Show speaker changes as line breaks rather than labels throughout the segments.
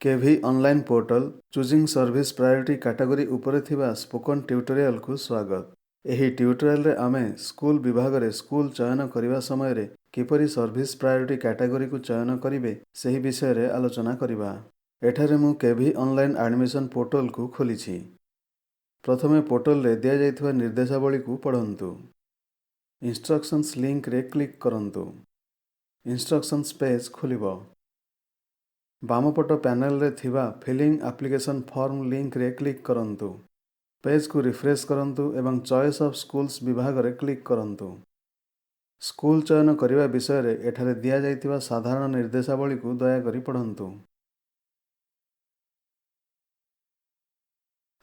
KV online portal choosing service priority category ଉପରେ ଥିବା spoken ଟ୍ୟୁଟୋରିଆଲକୁ ସ୍ୱାଗତ। ଏହି ଟ୍ୟୁଟୋରିଆଲରେ ଆମେ ସ୍କୁଲ ବିଭାଗରେ ସ୍କୁଲ ଚୟନ କରିବା ସମୟରେ କିପରି ସର୍ଭିସ ପ୍ରାୟୋରିଟି କାଟାଗୋରୀକୁ ଚୟନ କରିବେ, ସେହି ବିଷୟରେ ଆଲୋଚନା କରିବା। ଏଠାରେ ମୁଁ କେଭି ଅନଲାଇନ୍ ଆଡମିସନ୍ ପୋର୍ଟାଲକୁ ଖୋଲିଛି। ପ୍ରଥମେ ପୋର୍ଟାଲରେ ଦିଆଯାଇଥିବା ନିର୍ଦ୍ଦେଶାବଳୀକୁ ପଢ଼ନ୍ତୁ। ଇନଷ୍ଟ୍ରକ୍ସନ୍ସ ଲିଙ୍କରେ କ୍ଲିକ୍ କରନ୍ତୁ। ଇନଷ୍ଟ୍ରକ୍ସନ୍ସ ପେଜ୍ ଖୋଲିବ। ବାମପଟ ପ୍ୟାନେଲରେ ଥିବା ଫିଲିଂ ଆପ୍ଲିକେସନ୍ ଫର୍ମ ଲିଙ୍କରେ କ୍ଲିକ୍ କରନ୍ତୁ। ପେଜ୍କୁ ରିଫ୍ରେଶ୍ କରନ୍ତୁ ଏବଂ ଚଏସ୍ ଅଫ୍ ସ୍କୁଲ୍ସ ବିଭାଗରେ କ୍ଲିକ୍ କରନ୍ତୁ। ସ୍କୁଲ ଚୟନ କରିବା ବିଷୟରେ ଏଠାରେ ଦିଆଯାଇଥିବା ସାଧାରଣ ନିର୍ଦ୍ଦେଶାବଳୀକୁ ଦୟାକରି ପଢ଼ନ୍ତୁ।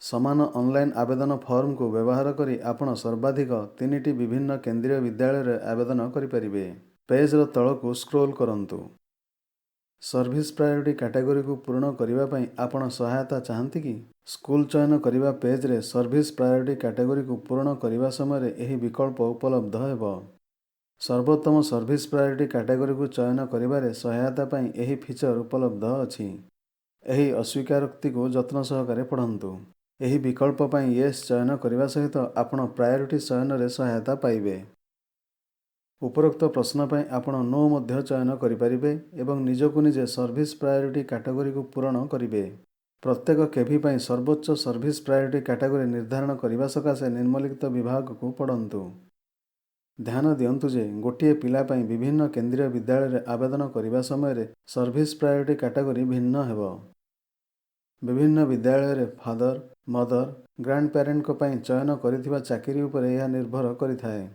ସମାନ ଅନଲାଇନ୍ ଆବେଦନ ଫର୍ମକୁ ବ୍ୟବହାର କରି ଆପଣ ସର୍ବାଧିକ ତିନିଟି ବିଭିନ୍ନ କେନ୍ଦ୍ରୀୟ ବିଦ୍ୟାଳୟରେ ଆବେଦନ କରିପାରିବେ। ପେଜ୍ର ତଳକୁ ସ୍କ୍ରୋଲ୍ କରନ୍ତୁ। ସର୍ଭିସ ପ୍ରାୟୋରିଟି କାଟାଗୋରୀକୁ ପୂରଣ କରିବା ପାଇଁ ଆପଣ ସହାୟତା ଚାହାନ୍ତି କି? ସ୍କୁଲ ଚୟନ କରିବା ପେଜ୍ରେ ସର୍ଭିସ ପ୍ରାୟୋରିଟି କାଟାଗୋରୀକୁ ପୂରଣ କରିବା ସମୟରେ ଏହି ବିକଳ୍ପ ଉପଲବ୍ଧ ହେବ। ସର୍ବୋତ୍ତମ ସର୍ଭିସ ପ୍ରାୟୋରିଟି କାଟାଗୋରୀକୁ ଚୟନ କରିବାରେ ସହାୟତା ପାଇଁ ଏହି ଫିଚର ଉପଲବ୍ଧ ଅଛି। ଏହି ଅସ୍ୱୀକାରୋକ୍ତିକୁ ଯତ୍ନ ସହକାରେ ପଢ଼ନ୍ତୁ। ଏହି ବିକଳ୍ପ ପାଇଁ ୟେସ୍ ଚୟନ କରିବା ସହିତ ଆପଣ ପ୍ରାୟୋରିଟି ଚୟନରେ ସହାୟତା ପାଇବେ। ଉପରୋକ୍ତ ପ୍ରଶ୍ନ ପାଇଁ ଆପଣ ନୋ ମଧ୍ୟ ଚୟନ କରିପାରିବେ ଏବଂ ନିଜକୁ ନିଜେ ସର୍ଭିସ ପ୍ରାୟୋରିଟି କାଟାଗୋରୀକୁ ପୂରଣ କରିବେ। ପ୍ରତ୍ୟେକ କେଭି ପାଇଁ ସର୍ବୋଚ୍ଚ ସର୍ଭିସ ପ୍ରାୟୋରିଟି କାଟାଗୋରୀ ନିର୍ଦ୍ଧାରଣ କରିବା ସକାଶେ ନିମ୍ନଲିଖିତ ବିଭାଗକୁ ପଢ଼ନ୍ତୁ। ଧ୍ୟାନ ଦିଅନ୍ତୁ ଯେ ଗୋଟିଏ ପିଲା ପାଇଁ ବିଭିନ୍ନ କେନ୍ଦ୍ରୀୟ ବିଦ୍ୟାଳୟରେ ଆବେଦନ କରିବା ସମୟରେ ସର୍ଭିସ ପ୍ରାୟୋରିଟି କାଟାଗୋରୀ ଭିନ୍ନ ହେବ। ବିଭିନ୍ନ ବିଦ୍ୟାଳୟରେ ଫାଦର, ମଦର, ଗ୍ରାଣ୍ଡ ପ୍ୟାରେଣ୍ଟଙ୍କ ପାଇଁ ଚୟନ କରିଥିବା ଚାକିରି ଉପରେ ଏହା ନିର୍ଭର କରିଥାଏ।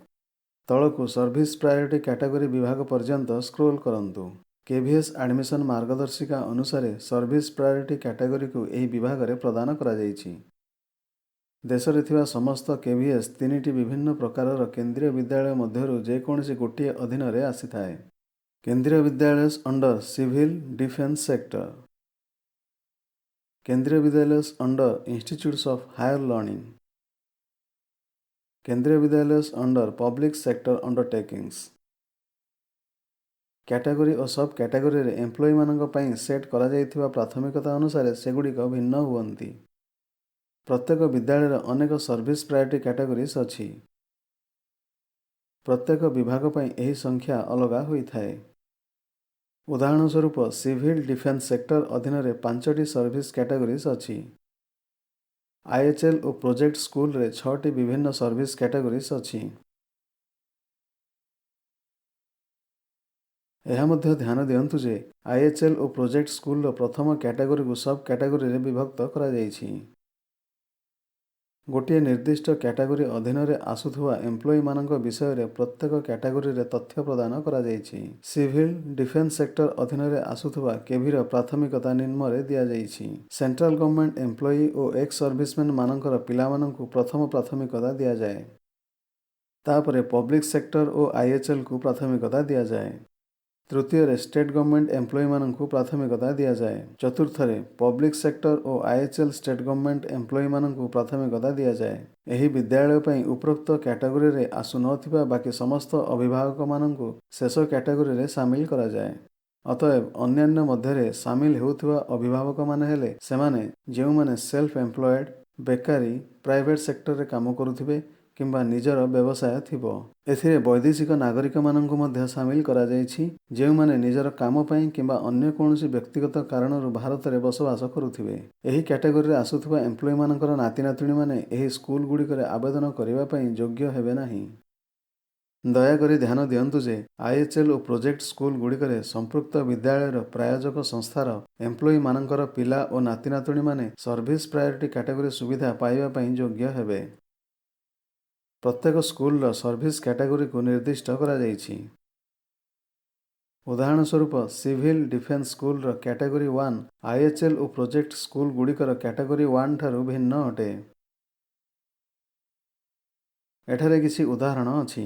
ତଳକୁ ସର୍ଭିସ ପ୍ରାୟୋରିଟି କାଟାଗୋରୀ ବିଭାଗ ପର୍ଯ୍ୟନ୍ତ ସ୍କ୍ରୋଲ୍ କରନ୍ତୁ। କେଭିଏସ୍ ଆଡମିସନ୍ ମାର୍ଗଦର୍ଶିକା ଅନୁସାରେ ସର୍ଭିସ ପ୍ରାୟୋରିଟି କାଟାଗୋରୀକୁ ଏହି ବିଭାଗରେ ପ୍ରଦାନ କରାଯାଇଛି। ଦେଶରେ ଥିବା ସମସ୍ତ କେଭିଏସ୍ ତିନିଟି ବିଭିନ୍ନ ପ୍ରକାରର କେନ୍ଦ୍ରୀୟ ବିଦ୍ୟାଳୟ ମଧ୍ୟରୁ ଯେକୌଣସି ଗୋଟିଏ ଅଧୀନରେ ଆସିଥାଏ। Kendriya Vidyalayas under civil defence sector, Kendriya Vidyalayas under institutes of higher learning, Kendriya Vidyalayas under public sector undertakings। Category ଓ ସବ୍ କ୍ୟାଟାଗୋରୀରେ ଏମ୍ପ୍ଲୟୀମାନଙ୍କ ପାଇଁ ସେଟ୍ କରାଯାଇଥିବା ପ୍ରାଥମିକତା ଅନୁସାରେ ସେଗୁଡ଼ିକ ଭିନ୍ନ ହୁଅନ୍ତି। ପ୍ରତ୍ୟେକ ବିଦ୍ୟାଳୟରେ ଅନେକ ସର୍ଭିସ ପ୍ରାୟୋରିଟି କାଟାଗୋରିଜ୍ ଅଛି। ପ୍ରତ୍ୟେକ ବିଭାଗ ପାଇଁ ଏହି ସଂଖ୍ୟା ଅଲଗା ହୋଇଥାଏ। ଉଦାହରଣ ସ୍ୱରୂପ, ସିଭିଲ୍ ଡିଫେନ୍ସ ସେକ୍ଟର ଅଧୀନରେ ପାଞ୍ଚଟି ସର୍ଭିସ କ୍ୟାଟାଗୋରିଜ୍ ଅଛି। ଆଇଏଚ୍ଏଲ୍ ଓ ପ୍ରୋଜେକ୍ଟ ସ୍କୁଲରେ ଛଅଟି ବିଭିନ୍ନ ସର୍ଭିସ କ୍ୟାଟାଗୋରିଜ୍ ଅଛି। ଏହା ମଧ୍ୟ ଧ୍ୟାନ ଦିଅନ୍ତୁ ଯେ ଆଇଏଚ୍ଏଲ୍ ଓ ପ୍ରୋଜେକ୍ଟ ସ୍କୁଲର ପ୍ରଥମ କ୍ୟାଟାଗୋରୀକୁ ସବ୍ କ୍ୟାଟାଗୋରୀରେ ବିଭକ୍ତ କରାଯାଇଛି। ଗୋଟିଏ ନିର୍ଦ୍ଦିଷ୍ଟ କ୍ୟାଟାଗୋରୀ ଅଧୀନରେ ଆସୁଥିବା ଏମ୍ପ୍ଲୟୀମାନଙ୍କ ବିଷୟରେ ପ୍ରତ୍ୟେକ କ୍ୟାଟାଗୋରୀରେ ତଥ୍ୟ ପ୍ରଦାନ କରାଯାଇଛି। ସିଭିଲ୍ ଡିଫେନ୍ସ ସେକ୍ଟର ଅଧୀନରେ ଆସୁଥିବା କେଭିର ପ୍ରାଥମିକତା ନିମ୍ନରେ ଦିଆଯାଇଛି। ସେଣ୍ଟ୍ରାଲ ଗଭର୍ଣ୍ଣମେଣ୍ଟ ଏମ୍ପ୍ଲୟୀ ଓ ଏକ୍ସ ସର୍ଭିସମ୍ୟାନମାନଙ୍କର ପିଲାମାନଙ୍କୁ ପ୍ରଥମ ପ୍ରାଥମିକତା ଦିଆଯାଏ। ତାପରେ ପବ୍ଲିକ ସେକ୍ଟର ଓ ଆଇଏଚ୍ଏଲ୍କୁ ପ୍ରାଥମିକତା ଦିଆଯାଏ। ତୃତୀୟରେ ଷ୍ଟେଟ୍ ଗଭର୍ଣ୍ଣମେଣ୍ଟ ଏମ୍ପ୍ଲୟୀମାନଙ୍କୁ ପ୍ରାଥମିକତା ଦିଆଯାଏ। ଚତୁର୍ଥରେ ପବ୍ଲିକ ସେକ୍ଟର ଓ ଆଇଏଚ୍ଏଲ୍ ଷ୍ଟେଟ୍ ଗଭର୍ଣ୍ଣମେଣ୍ଟ ଏମ୍ପ୍ଲୟୀମାନଙ୍କୁ ପ୍ରାଥମିକତା ଦିଆଯାଏ। ଏହି ବିଦ୍ୟାଳୟ ପାଇଁ ଉପରୋକ୍ତ କ୍ୟାଟାଗୋରୀରେ ଆସୁନଥିବା ବାକି ସମସ୍ତ ଅଭିଭାବକମାନଙ୍କୁ ଶେଷ କ୍ୟାଟାଗୋରୀରେ ସାମିଲ କରାଯାଏ। ଅତଏବ ଅନ୍ୟାନ୍ୟ ମଧ୍ୟରେ ସାମିଲ ହେଉଥିବା ଅଭିଭାବକମାନେ ହେଲେ ସେମାନେ, ଯେଉଁମାନେ ସେଲ୍ଫ ଏମ୍ପ୍ଲଏଡ୍, ବେକାରୀ, ପ୍ରାଇଭେଟ ସେକ୍ଟରରେ କାମ କରୁଥିବେ କିମ୍ବା ନିଜର ବ୍ୟବସାୟ ଥିବ। ଏଥିରେ ବୈଦେଶିକ ନାଗରିକମାନଙ୍କୁ ମଧ୍ୟ ସାମିଲ କରାଯାଇଛି, ଯେଉଁମାନେ ନିଜର କାମ ପାଇଁ କିମ୍ବା ଅନ୍ୟ କୌଣସି ବ୍ୟକ୍ତିଗତ କାରଣରୁ ଭାରତରେ ବସବାସ କରୁଥିବେ। ଏହି କ୍ୟାଟାଗୋରୀରେ ଆସୁଥିବା ଏମ୍ପ୍ଲୟୀମାନଙ୍କର ନାତିନାତୁଣୀମାନେ ଏହି ସ୍କୁଲଗୁଡ଼ିକରେ ଆବେଦନ କରିବା ପାଇଁ ଯୋଗ୍ୟ ହେବେ ନାହିଁ। ଦୟାକରି ଧ୍ୟାନ ଦିଅନ୍ତୁ ଯେ ଆଇଏଚ୍ଏଲ୍ ଓ ପ୍ରୋଜେକ୍ଟ ସ୍କୁଲଗୁଡ଼ିକରେ ସମ୍ପୃକ୍ତ ବିଦ୍ୟାଳୟର ପ୍ରାୟୋଜକ ସଂସ୍ଥାର ଏମ୍ପ୍ଲୟୀମାନଙ୍କର ପିଲା ଓ ନାତିନାତୁଣୀମାନେ ସର୍ଭିସ ପ୍ରାୟୋରିଟି କାଟାଗୋରୀ ସୁବିଧା ପାଇବା ପାଇଁ ଯୋଗ୍ୟ ହେବେ। ପ୍ରତ୍ୟେକ ସ୍କୁଲର ସର୍ଭିସ କ୍ୟାଟାଗୋରୀକୁ ନିର୍ଦ୍ଦିଷ୍ଟ କରାଯାଇଛି। ଉଦାହରଣ ସ୍ୱରୂପ, ସିଭିଲ୍ ଡିଫେନ୍ସ ସ୍କୁଲର କ୍ୟାଟାଗୋରୀ 1 ଆଇଏଚ୍ଏଲ୍ ଓ ପ୍ରୋଜେକ୍ଟ ସ୍କୁଲଗୁଡ଼ିକର କ୍ୟାଟାଗୋରୀ 1 ଠାରୁ ଭିନ୍ନ ଅଟେ। ଏଠାରେ କିଛି ଉଦାହରଣ ଅଛି।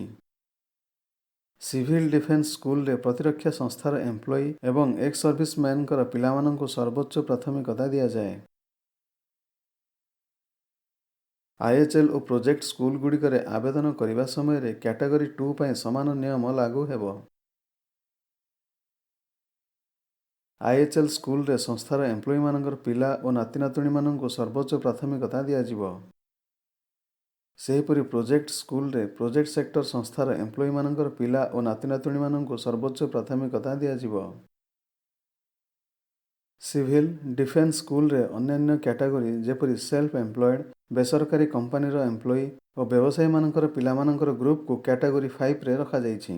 ସିଭିଲ୍ ଡିଫେନ୍ସ ସ୍କୁଲରେ ପ୍ରତିରକ୍ଷା ସଂସ୍ଥାର ଏମ୍ପ୍ଲୟୀ ଏବଂ ଏକ୍ସ ସର୍ଭିସମ୍ୟାନଙ୍କର ପିଲାମାନଙ୍କୁ ସର୍ବୋଚ୍ଚ ପ୍ରାଥମିକତା ଦିଆଯାଏ। ଆଇଏଚ୍ଏଲ୍ ଓ ପ୍ରୋଜେକ୍ଟ ସ୍କୁଲଗୁଡ଼ିକରେ ଆବେଦନ କରିବା ସମୟରେ କ୍ୟାଟାଗୋରୀ 2 ପାଇଁ ସମାନ ନିୟମ ଲାଗୁ ହେବ। ଆଇଏଚ୍ଏଲ୍ ସ୍କୁଲରେ ସଂସ୍ଥାର ଏମ୍ପ୍ଲୟିମାନଙ୍କର ପିଲା ଓ ନାତିନାତୁଣୀମାନଙ୍କୁ ସର୍ବୋଚ୍ଚ ପ୍ରାଥମିକତା ଦିଆଯିବ। ସେହିପରି ପ୍ରୋଜେକ୍ଟ ସ୍କୁଲରେ ପ୍ରୋଜେକ୍ଟ ସେକ୍ଟର ସଂସ୍ଥାର ଏମ୍ପ୍ଲୟିମାନଙ୍କର ପିଲା ଓ ନାତିନାତୁଣୀମାନଙ୍କୁ ସର୍ବୋଚ୍ଚ ପ୍ରାଥମିକତା ଦିଆଯିବ। ସିଭିଲ୍, ଡିଫେନ୍ସ ସ୍କୁଲରେ ଅନ୍ୟାନ୍ୟ କ୍ୟାଟାଗୋରୀ ଯେପରି ସେଲ୍ଫ ଏମ୍ପ୍ଲଏଡ୍, ବେସରକାରୀ କମ୍ପାନୀର ଏମ୍ପ୍ଲୟି ଓ ବ୍ୟବସାୟୀମାନଙ୍କର ପିଲାମାନଙ୍କର ଗ୍ରୁପକୁ କ୍ୟାଟାଗୋରୀ 5ରେ ରଖାଯାଇଛି।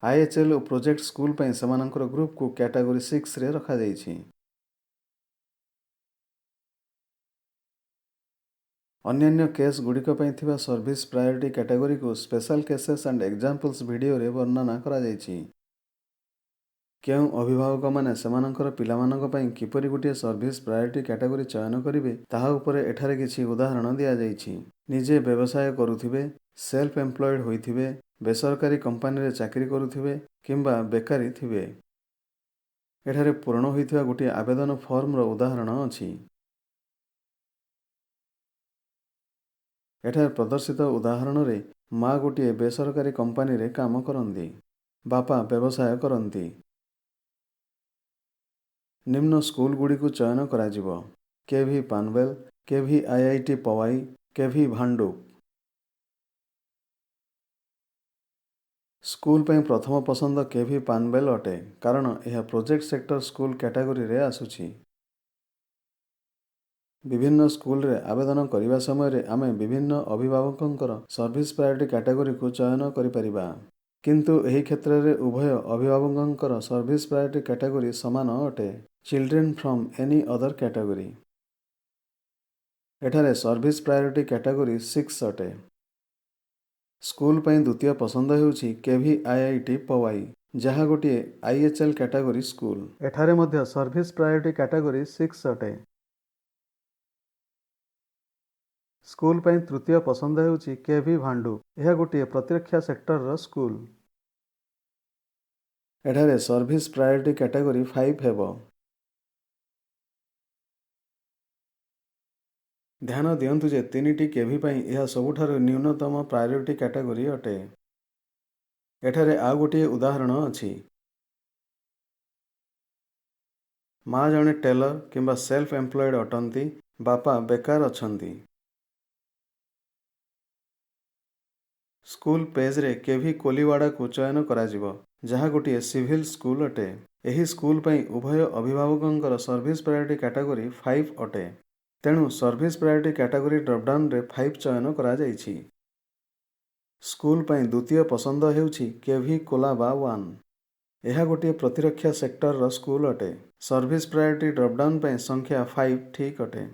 ଆଇଏଚ୍ଏଲ୍ ଓ ପ୍ରୋଜେକ୍ଟ ସ୍କୁଲ ପାଇଁ ସେମାନଙ୍କର ଗ୍ରୁପକୁ କ୍ୟାଟାଗୋରୀ 6ରେ ରଖାଯାଇଛି। ଅନ୍ୟାନ୍ୟ କେସ୍ ଗୁଡ଼ିକ ପାଇଁ ଥିବା ସର୍ଭିସ୍ ପ୍ରାୟୋରିଟି କ୍ୟାଟାଗୋରୀକୁ ସ୍ପେଶାଲ କେସେସ୍ ଆଣ୍ଡ ଏକ୍ଜାମ୍ପଲ୍ସ ଭିଡିଓରେ ବର୍ଣ୍ଣନା କରାଯାଇଛି। କେଉଁ ଅଭିଭାବକମାନେ ସେମାନଙ୍କର ପିଲାମାନଙ୍କ ପାଇଁ କିପରି ଗୋଟିଏ ସର୍ଭିସ୍ ପ୍ରାୟୋରିଟି କ୍ୟାଟାଗୋରୀ ଚୟନ କରିବେ, ତାହା ଉପରେ ଏଠାରେ କିଛି ଉଦାହରଣ ଦିଆଯାଇଛି। ନିଜେ ବ୍ୟବସାୟ କରୁଥିବେ, ସେଲ୍ଫ ଏମ୍ପ୍ଲଏଡ୍ ହୋଇଥିବେ, ବେସରକାରୀ କମ୍ପାନୀରେ ଚାକିରି କରୁଥିବେ କିମ୍ବା ବେକାରୀ ଥିବେ। ଏଠାରେ ପୂରଣ ହୋଇଥିବା ଗୋଟିଏ ଆବେଦନ ଫର୍ମର ଉଦାହରଣ ଅଛି। ଏଠାରେ ପ୍ରଦର୍ଶିତ ଉଦାହରଣରେ ମା ଗୋଟିଏ ବେସରକାରୀ କମ୍ପାନୀରେ କାମ କରନ୍ତି, ବାପା ବ୍ୟବସାୟ କରନ୍ତି। ନିମ୍ନ ସ୍କୁଲଗୁଡ଼ିକୁ ଚୟନ କରାଯିବ: K V Panvel, K V I I T Powai, K V Bhandup. School ପାଇଁ ପ୍ରଥମ ପସନ୍ଦ କେଭି ପାନବେଲ ଅଟେ, କାରଣ ଏହା ପ୍ରୋଜେକ୍ଟ ସେକ୍ଟର ସ୍କୁଲ କ୍ୟାଟାଗୋରୀରେ ଆସୁଛି। ବିଭିନ୍ନ ସ୍କୁଲରେ ଆବେଦନ କରିବା ସମୟରେ ଆମେ ବିଭିନ୍ନ ଅଭିଭାବକଙ୍କର ସର୍ଭିସ୍ ପ୍ରାୟୋରିଟି କ୍ୟାଟାଗୋରୀକୁ ଚୟନ କରିପାରିବା। କିନ୍ତୁ ଏହି କ୍ଷେତ୍ରରେ ଉଭୟ ଅଭିଭାବକଙ୍କର ସର୍ଭିସ୍ ପ୍ରାୟୋରିଟି କ୍ୟାଟାଗୋରୀ ସମାନ ଅଟେ। Children from any other category. ଏଠାରେ ସର୍ଭିସ୍ ପ୍ରାୟୋରିଟି କ୍ୟାଟାଗୋରୀ 6 ଅଟେ। ସ୍କୁଲ ପାଇଁ ଦ୍ୱିତୀୟ ପସନ୍ଦ ହେଉଛି କେଭି ଆଇଆଇଟି ପୱାଇ, ଯାହା ଗୋଟିଏ ଆଇଏଚ୍ଏଲ୍ କ୍ୟାଟାଗୋରୀ ସ୍କୁଲ। ଏଠାରେ ମଧ୍ୟ ସର୍ଭିସ୍ ପ୍ରାୟୋରିଟି କ୍ୟାଟାଗୋରୀ 6 ଅଟେ। ସ୍କୁଲ ପାଇଁ ତୃତୀୟ ପସନ୍ଦ ହେଉଛି କେଭି ଭାଣ୍ଡୁପ। ଏହା ଗୋଟିଏ ପ୍ରତିରକ୍ଷା ସେକ୍ଟରର ସ୍କୁଲ। ଏଠାରେ ସର୍ଭିସ୍ ପ୍ରାୟୋରିଟି କ୍ୟାଟାଗୋରୀ 5 ହେବ। ଧ୍ୟାନ ଦିଅନ୍ତୁ ଯେ ତିନିଟି କେଭି ପାଇଁ ଏହା ସବୁଠାରୁ ନ୍ୟୁନତମ ପ୍ରାୟୋରିଟି କ୍ୟାଟାଗୋରୀ ଅଟେ। ଏଠାରେ ଆଉ ଗୋଟିଏ ଉଦାହରଣ ଅଛି। ମା ଜଣେ ଟେଲର କିମ୍ବା ସେଲ୍ଫ ଏମ୍ପ୍ଲଏଡ୍ ଅଟନ୍ତି, ବାପା ବେକାର ଅଛନ୍ତି। ସ୍କୁଲ ପେଜ୍ରେ କେଭି କୋଲିୱାଡାକୁ ଚୟନ କରାଯିବ, ଯାହା ଗୋଟିଏ ସିଭିଲ୍ ସ୍କୁଲ ଅଟେ। ଏହି ସ୍କୁଲ ପାଇଁ ଉଭୟ ଅଭିଭାବକଙ୍କର ସର୍ଭିସ୍ ପ୍ରାୟୋରିଟି କ୍ୟାଟାଗୋରୀ 5 ଅଟେ। ତେଣୁ ସର୍ଭିସ୍ ପ୍ରାୟୋରିଟି କ୍ୟାଟାଗୋରୀ ଡ୍ରପଡାଉନରେ 5 ଚୟନ କରାଯାଇଛି। ସ୍କୁଲ ପାଇଁ ଦ୍ୱିତୀୟ ପସନ୍ଦ ହେଉଛି କେଭି କୋଲାବା 1। ଏହା ଗୋଟିଏ ପ୍ରତିରକ୍ଷା ସେକ୍ଟରର ସ୍କୁଲ ଅଟେ। ସର୍ଭିସ୍ ପ୍ରାୟୋରିଟି ଡ୍ରପଡାଉନ୍ ପାଇଁ ସଂଖ୍ୟା 5 ଠିକ୍ ଅଟେ।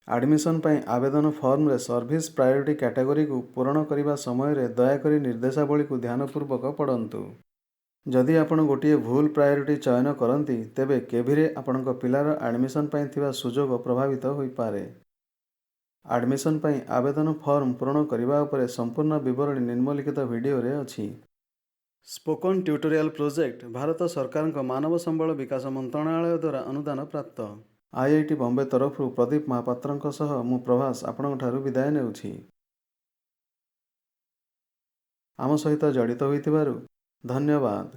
ଆଡମିସନ୍ ପାଇଁ ଆବେଦନ ଫର୍ମରେ ସର୍ଭିସ୍ ପ୍ରାୟୋରିଟି କ୍ୟାଟାଗୋରୀକୁ ପୂରଣ କରିବା ସମୟରେ ଦୟାକରି ନିର୍ଦ୍ଦେଶାବଳୀକୁ ଧ୍ୟାନପୂର୍ବକ ପଢ଼ନ୍ତୁ। ଯଦି ଆପଣ ଗୋଟିଏ ଭୁଲ ପ୍ରାୟୋରିଟି ଚୟନ କରନ୍ତି, ତେବେ କେଭିରେ ଆପଣଙ୍କ ପିଲାର ଆଡମିସନ୍ ପାଇଁ ଥିବା ସୁଯୋଗ ପ୍ରଭାବିତ ହୋଇପାରେ। ଆଡମିସନ୍ ପାଇଁ ଆବେଦନ ଫର୍ମ ପୂରଣ କରିବା ଉପରେ ସମ୍ପୂର୍ଣ୍ଣ ବିବରଣୀ ନିମ୍ନଲିଖିତ ଭିଡିଓରେ ଅଛି। ସ୍ପୋକନ୍ ଟ୍ୟୁଟୋରିଆଲ୍ ପ୍ରୋଜେକ୍ଟ ଭାରତ ସରକାରଙ୍କ ମାନବ ସମ୍ବଳ ବିକାଶ ମନ୍ତ୍ରଣାଳୟ ଦ୍ୱାରା ଅନୁଦାନ ପ୍ରାପ୍ତ। ଆଇଆଇଟି ବମ୍ବେ ତରଫରୁ ପ୍ରଦୀପ ମହାପାତ୍ରଙ୍କ ସହ ମୁଁ ପ୍ରଭାସ ଆପଣଙ୍କଠାରୁ ବିଦାୟ ନେଉଛି। ଆମ ସହିତ ଜଡ଼ିତ ହୋଇଥିବାରୁ ଧନ୍ୟବାଦ।